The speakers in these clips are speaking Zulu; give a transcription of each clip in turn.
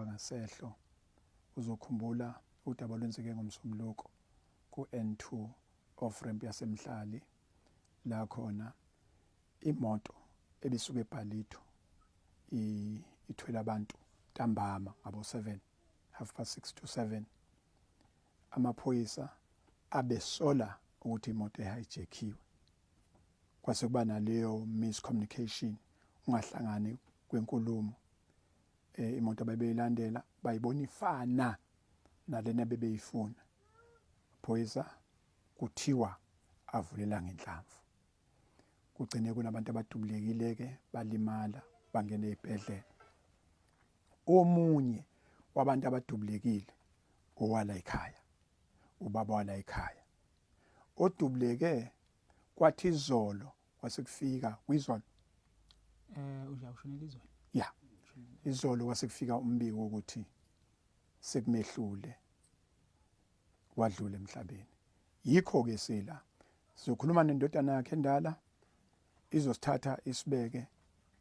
Ngasehlo. Uzokhumbula udaba olwenzeke ngoMsombuluko ku-N2 off ramp yaseMhlali, la khona imoto ebisuka eBallito ithwele abantu ntambama ngabo 7, 6:30 to 7. Amaphoyisa abesola ukuthi imoto ehijackiwe, kwase kuba naleyo miscommunication, ungahlangani kwenkulumo. Imoto abebeyilandela bayibona ifana nalena bebeyifuna. Phoyisa kuthiwa avulela ngenhlamvu, kugcine kunabantu abadubulekile ke, balimala, bangena ezibhedlela. Omunye wabantu abadubulekile owala ekhaya, ubaba wala ekhaya odubuleke, kwathi izolo kwasekufika kwizolo. Uja ushonela izolo. Ya, izolo kwasekufika umbiko ukuthi sekumehlule, wadlula emhlabeni. Yikho ke sila sizokhuluma nendodana yakhe endala, izosithatha isibeke,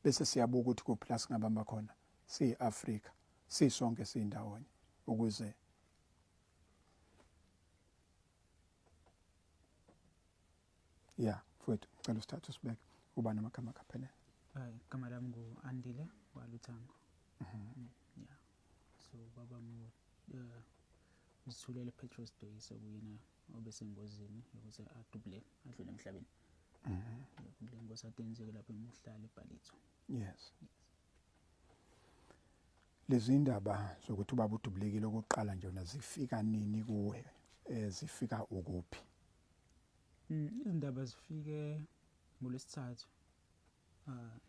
bese siyabuka ukuthi kuphi la singabamba khona siyi-Afrika sisonke siyindawonye ukuze ya mfowethu, ngicela usithathe usibeke. Ubani amagama akhe aphelele? Igama lami ngu-Andile Waluthango. Yeah, so baba ngu Zithulele Petros Doyisa, kuyena obesengozini yokuthi adubule adlule emhlabeni. Kule ngozi ade yenzeke lapha eMhlali, eBallito. Yes, lezi indaba zokuthi ubaba udubulekile okokuqala nje wena zifika nini kuwe? Zifika ukuphi? Izindaba zifike ngolwesithathu.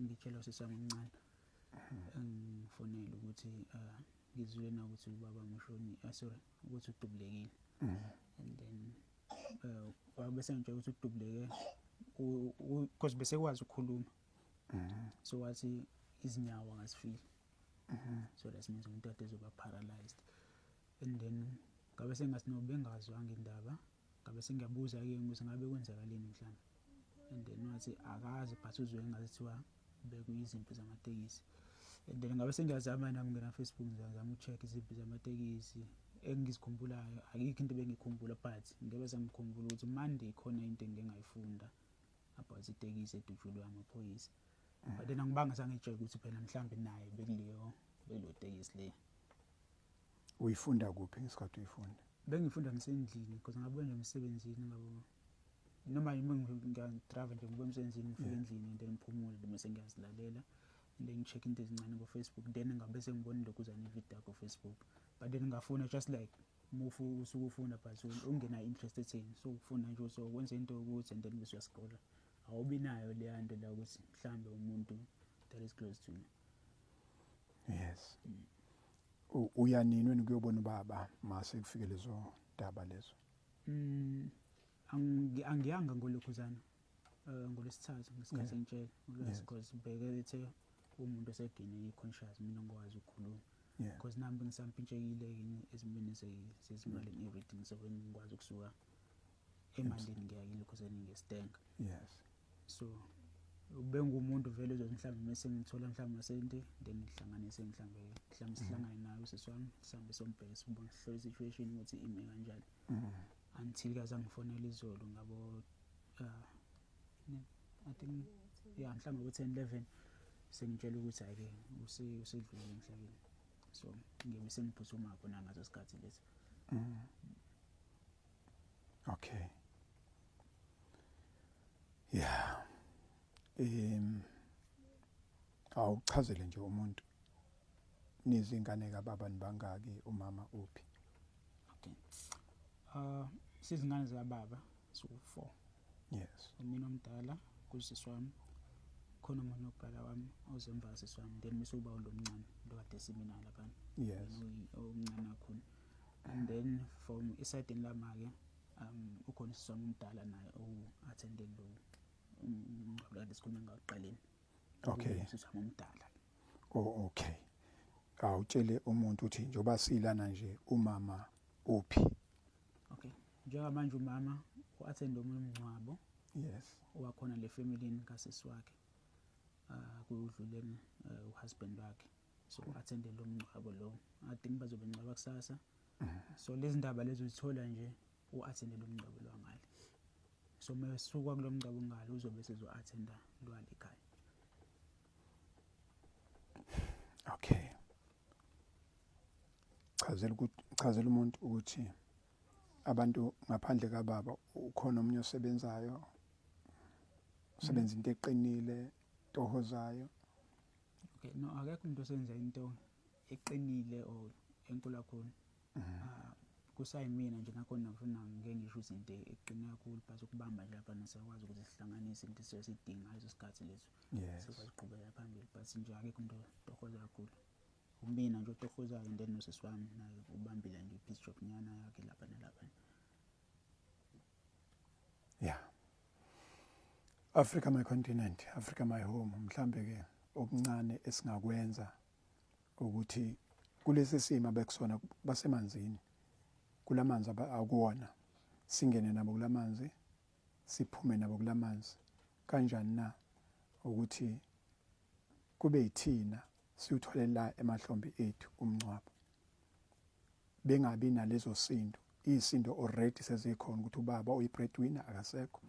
Ngitshelwa usisi wami omncane, engifonela ukuthi ngizwile na ukuthi ubaba mushoni, sorry, ukuthi udubulekile. And then wabe sengitshela ukuthi udubuleke because besekwazi ukukhuluma. So wathi izinyawo akazifili. So that means umuntu kade ezoba paralyzed. And then ngabe sengathi no, bengazwanga indaba, ngabe sengiyabuza-ke ukuthi ngabe kwenzakaleni mhlawumbe, and then wathi akazi, but uzwe ngathi kuthiwa bekuyizimpi zamatekisi. And then ngabe sengiyazama nami ngena Facebook, ngizama uku-check izimpi zamatekisi engizikhumbulayo. Akikho into ebengikhumbula, but ngebe sengikhumbula ukuthi Monday khona into engike ngayifunda about itekisi edutshulwe amaphoyisa, but then angibanga sangitshela ukuthi phela mhlawumbe naye bekuleyo bekuleyo tekisi le. Uyifunda kuphi ngesikhathi uyifunda? Bengifunda ngisendlini because ngabuya nje emsebenzini ngabo, noma ngiyadrayiva nje, ngibuya emsebenzini, ngifike endlini and then ngiphumule, bese ngiyazilalela and then ngi-check into ezincane ku-Facebook. Then ngabe sengibona lokhuzana ividiyo yakho ku-Facebook, but then ngafuna just like uma usuke ufunda but ungena interest etheni, so ufunda nje, so wenza into yokuthi and then bese uyascrolla, awubi nayo leya nto la ukuthi mhlambe umuntu that is close to you. Yes. Uya nini wena ukuyobona ubaba mase kufike lezo daba lezo? Angiyanga ngolokhuzana ngolwesithathu ngesikhathi engitshela ngolwesi because bheke ethe umuntu osegene i-conscious, mina ngikwazi ukukhuluma because nami bengisampintshekile ezimweni zezimali and everything, so bengikwazi ukusuka emalini ngiya kilokhuzane ngestenga. So bengumuntu vele uzothi mhlawumbe mase ngithola mhlawumbe amasenti, then ngihlanganise mhlawumbe sihlangane naye usisi wami, sihambe sombheke, sibone, sihlole i-situation ukuthi ime kanjani, until kaze angifonela izolo ngabo I think, yeah, mhlawumbe ngo 10 11, sengitshela ukuthi hhayi-ke usedlulile emhlabeni. So ngibe sengiphuthuma khona ngaso sikhathi lesi. Okay, yeah, awuchazele nje umuntu, nizingane kababa nibangaki, umama uphi? Okay, sizingane zikababa siwu-four. Umina omdala, kusisi wami, khona omunye ubhala wami ozemva kasisi wami, then bese uba lo mncane lo kade simina laphana. Omncane kakhulu. And then from esayidini lama-ke ukhona usisi wami omdala naye owu-attende lo umngcwabo kade sikhuluma ngawo ekuqaleni. Usisi wami omdala. Oh, okay. Awutshele umuntu uthi njengoba silana nje, umama uphi? Okay, njengamanje umama u-attende omunye umngcwabo owakhona le family kasisi wakhe, kudluleni uhusband wakhe, so u-attende lo mngcwabo lo. I think bazobe ngcwaba kusasa. So lezi ndaba lezi uzithola nje u-attende lo mngcwabo lwangale. So mesuka kulo mngcwabo ngale uzobe sezo-attenda lwale ekhaya. Okay. Chazela ukuthi, chazela umuntu ukuthi abantu ngaphandle kababa ukhona omunye osebenzayo, usebenza into eqinile, tohozayo. Okay, no, akekho umuntu osenza into eqinile or enkulu kakhulu. Ah, kusayimina nje nakhona ngifuna ngeke ngisho ukuthi into eqine kakhulu, but ukubamba nje lapha siyakwazi ukuthi sihlanganise into esisuke siyidinga ngaleso sikhathi leso. Sikwazi ukuqhubekela phambili, but nje akekho umuntu otohoza kakhulu. Umina nje otohozayo and then nosisi wami naye ubambile nje i-piece job nyana yakhe lapha nalapha. Yeah. Africa my continent, Africa my home. Mhlambe ke okuncane esingakwenza ukuthi kulesi simo abekusona basemanzini, kulamanzi akuwona, singene nabo kulamanzi, siphume nabo kulamanzi. Kanjani na? Ukuthi kube yithina siwuthwale la emahlombe ethu umngcwabo, bengabi nalezo sindo. Isindo already sezikhona ukuthi ubaba uyi-breadwinner akasekho,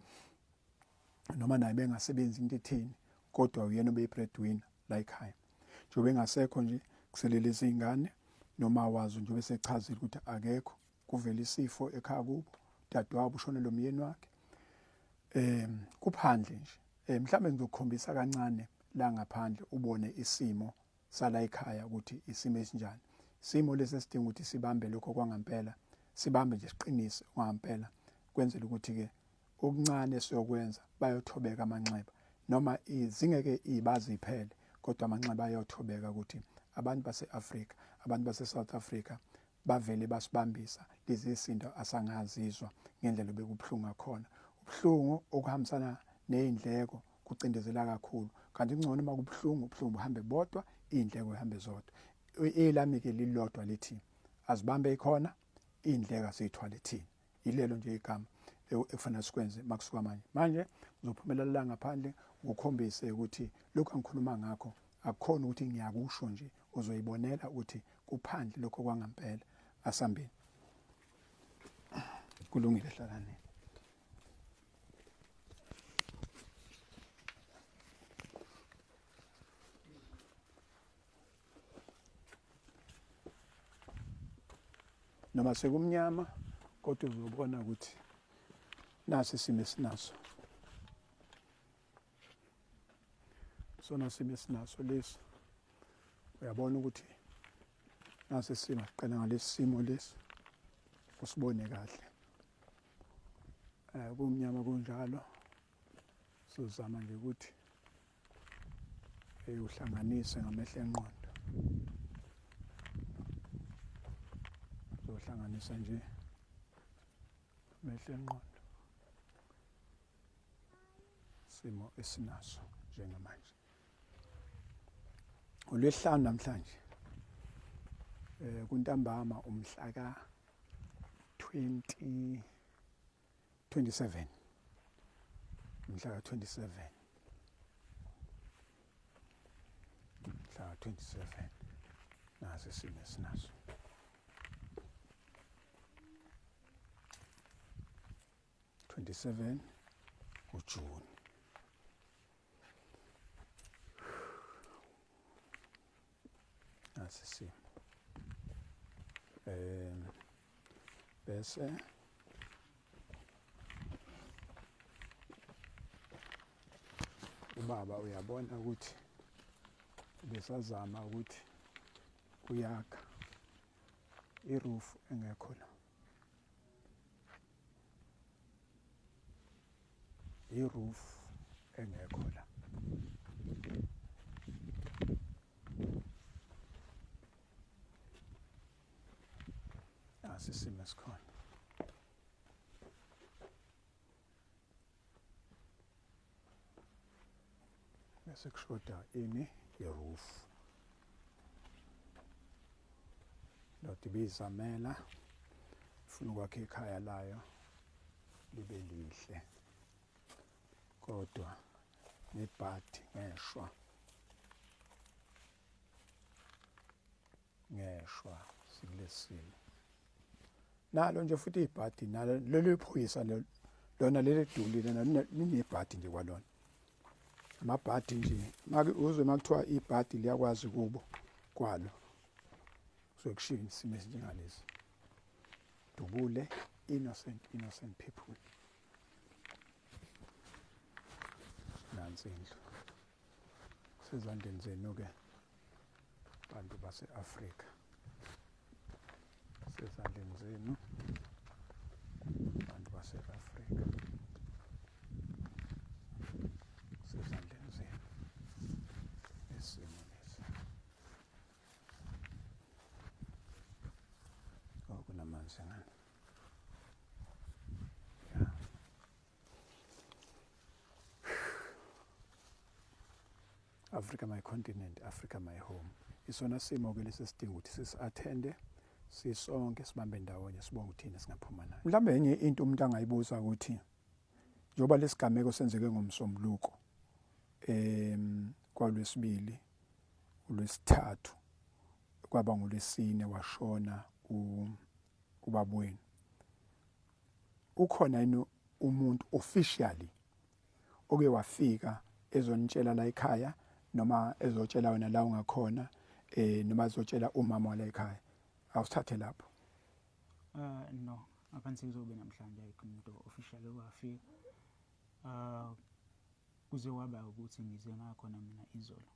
noma naye bengasebenzi into etheni, kodwa uyena obeyi-breadwinner la ekhaya. Njengoba engasekho nje kuselele izingane noma wazo, njengoba esechazile ukuthi akekho, kuvela isifo ekhaya kubo, dadewabo ushonelwe umyeni wakhe. Kuphandle nje. Mhlawumbe ngizokukhombisa kancane la ngaphandle ubone isimo sala ekhaya ukuthi isimo esinjani. Isimo lesi esidinga ukuthi sibambe lokho kwangampela, sibambe nje siqinise kwangampela, kwenzela ukuthi ke okuncane siyokwenza bayothobeka amanxeba, noma zingeke ibazi iphele, kodwa amanxeba ayothobeka ukuthi abantu base-Afrika, abantu base-South Africa bavele basibambisa lezi zinto asangazizwa ngendlela obekubuhlungu ngakhona. Ubuhlungu okuhambisana nezindleko kucindezela kakhulu, kanti kungcono uma kubuhlungu, ubuhlungu buhambe bodwa, iy'ndleko zihambe zodwa. Elami-ke lilodwa lithi azibambe ikhona, iy'ndleko asiyithwale thina. Yilelo nje igama ekufanele sikwenze makusuka manje. Manje ngizophumelela la ngaphandle ngikukhombise ukuthi lokhu angikhuluma ngakho akukhona ukuthi ngiyakusho nje, uzoyibonela ukuthi kuphandle lokho kwangampela. Asambeni. Kulungile, hlalani. Noma sekumnyama kodwa uzobona ukuthi nasi isimo esinaso. Sona simo esinaso lesi. Uyabona ukuthi nasi isimo, siqala ngalesi simo lesi usibone kahle. Kumnyama kunjalo, sizama nje ukuthi uhlanganise ngamehlo engqondo. Uzohlanganisa nje amehlo engqondo simo esinaso njengamanje. Olwesihlanu namhlanje, kuntambama umhla ka 20 27, mhla ka 27, mhla ka 27, nasi isimo esinaso. 27 uJuni. Nasi isimo. Bese ubaba uyabona ukuthi besazama ukuthi uyakha iroof engekho la. I-roof engekho la. Nasi isimo esikhona. Bese kushoda ini? I-roof. Ndoda ibizamela ifuna ukwakha ikhaya layo libe lihle, kodwa ngebhadi ngeshwa. Ngeshwa sikulesimo. Nalo nje futhi ibhadi nalo leli phoyisa lona leli dulile linebhadi nje kwalona. Amabhadi nje make uzwe makuthiwa ibhadi liyakwazi kubo kwalo. Kuzokushiya isimo esinjengalesi. Dubule innocent innocent people. Nansi indlu. Kusezandleni zenu ke bantu base-Afrika. Kusezandleni zenu bantu base-Afrika. Kusezandleni zenu isimo lesi. Oh, kunamanzi ngani. Yeah. Africa my continent, Africa my home. Isona simo ke lesi sidinga ukuthi sisi-attende sisonke sibambe ndawonye sibonge ukuthi singaphuma nayo. Mhlawumbe enye into umuntu angayibuza ukuthi njengoba lesigameko senzeke ngomsombuluko kwalwesibili ulwesithathu kwaba ngolwesine washona ubabweni. Ukhona yini umuntu officially oke wafika ezonitshela la ekhaya noma ezotshela wena la ungakhona eh noma ezotshela umama wala ekhaya awusithathe lapho? No, aphansi kuzobe namhlanje ayikho umuntu official owafika. Kuze kwaba ukuthi ngize ngakhona mina izolo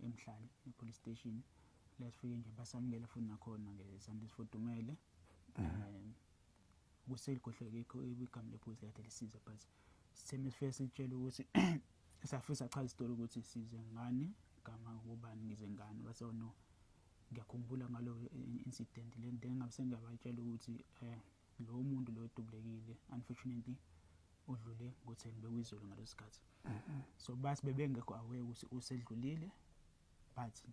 emhlali e-police station la sifike nje basamukela futhi nakhona ngesandla esifudumele. Kuselikhohlwe igama lephoyisa kade lisiza, but sithe mesifike sitshela ukuthi safisa chaza isitori ukuthi size ngani, gama kubani, ngize ngani, base oh no, ngiyakhumbula ngalo incident le. Then ngabe sengiyabatshela ukuthi lo muntu lo odubulekile unfortunately udlule ngo-10, bekuyizolo ngaleso sikhathi. So bathi bebengekho aware ukuthi usedlulile, but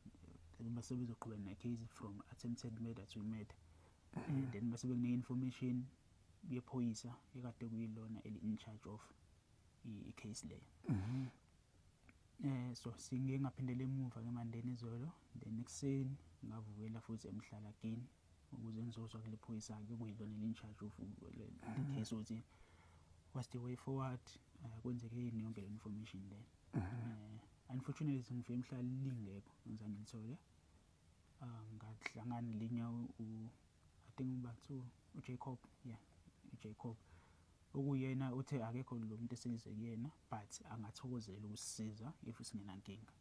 base bezoqhubeka ne-case from attempted murder to murder. And then base bekune-information yephoyisa ekade kuyilona eli-in charge of i-case leyo. So singe ngaphindela emuva ke mandeni izolo, then ekuseni ngavukela futhi emhlala again ukuze ngizozwa kule phoyisa ke kuyilona eli-in charge of le case ukuthi what's the way forward, kwenzeke yini, yonke le information le. Unfortunately ngifike emhlala lingekho, ngizange ngilithole. Ngahlangana linye I think uba kuthiwa uJacob, yeah, uJacob okuyena uthe akekho lo muntu esize kuyena, but angathokozela ukusisiza if singenankinga.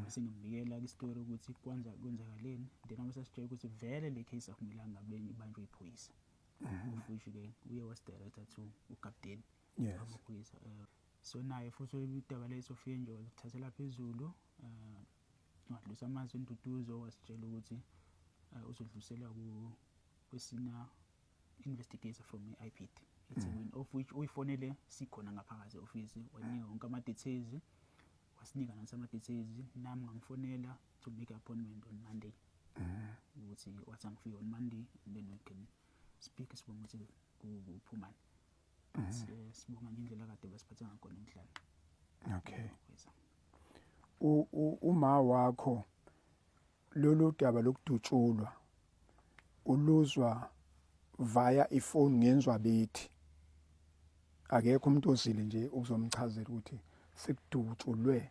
Bese ngimbikela isitori ukuthi kwenza kwenzakaleni, then abe sasitshela ukuthi vele le case akumelanga ngabe ibanjwe iphoyisa, of which ke uye wasidirector to ukapteni wamaphoyisa. So naye futhi udaba leso ufike nje walithathela phezulu, wadlulisa amazwi enduduzo, wasitshela ukuthi uzodlulisela kwi-senior investigator from i-IPID eThekwini, of which uyifonele sikhona ngaphakathi e-office, wanika wonke ama-details, wasinika nathi ama-details. Nami ngamfonela to make appointment on Monday, ukuthi wathi angifike on Monday and then we can speak, sibonga ukuthi kuphumani. But sibonga nje indlela kade basiphatha ngakhona emhlala. Okay. Uma wakho lolu daba lokudutshulwa uluzwa via ifoni ngenzwa bethi akekho umuntu ozile nje ukuzomchazela ukuthi sekudutshulwe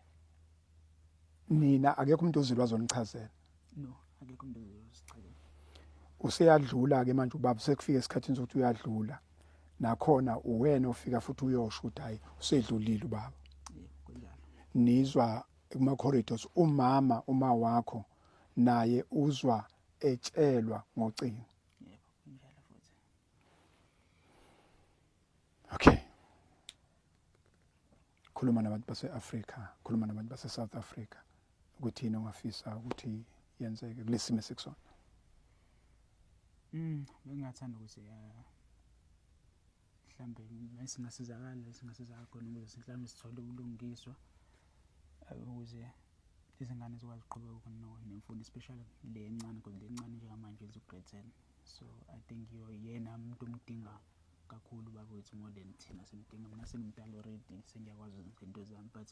nina, akekho umuntu ozile wazonichazela? No, akekho umuntu ozosichazela. Useyadlula ke manje ubaba, sekufika esikhathini sokuthi uyadlula, nakhona uwena ofika futhi uyosho ukuthi hayi, usedlulile ubaba? Yebo, kunjalo. Nizwa kuma corridors, umama uma wakho naye uzwa etshelwa ngocingo? Yebo, kunjalo futhi. Okay, khuluma nabantu base-Afrika, khuluma nabantu base-South Africa ukuthi yini ongafisa ukuthi yenzeke kulesimo esikusona. Bengingathanda ukuthi mhlambe singasizakala, singasizakala khona ukuze mhlambe sithole ubulungiswa, ukuze izingane zikwazi ukuqhubeka nemfundo, especially le encane, because le encane njengamanje yenza u-grade 10, so I think yena umuntu omdinga kakhulu ubaba wethu more than thina simdinga. Mina sengimdala already, sengiyakwazi ukwenza into zami, but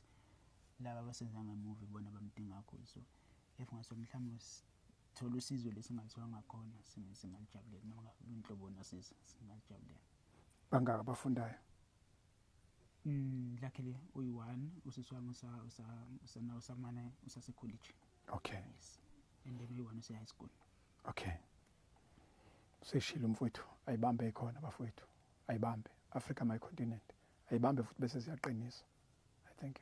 laba abasenza ngemuva ibona abamdinga kakhulu. So if ngase mhlawumbe Singathola usizo lesingathiwa ngakhona singalijabulela noma inhlobo nasizo singalijabulela. Bangaka abafundayo? Luckily uyi-one usisi wami usamane usasekholeji. Okay. Yes. And then uyi-one use-high school. Okay. Seshilo umfowethu ayibambe khona bafowethu. Ayibambe. Africa my continent. Ayibambe futhi bese siyaqinisa.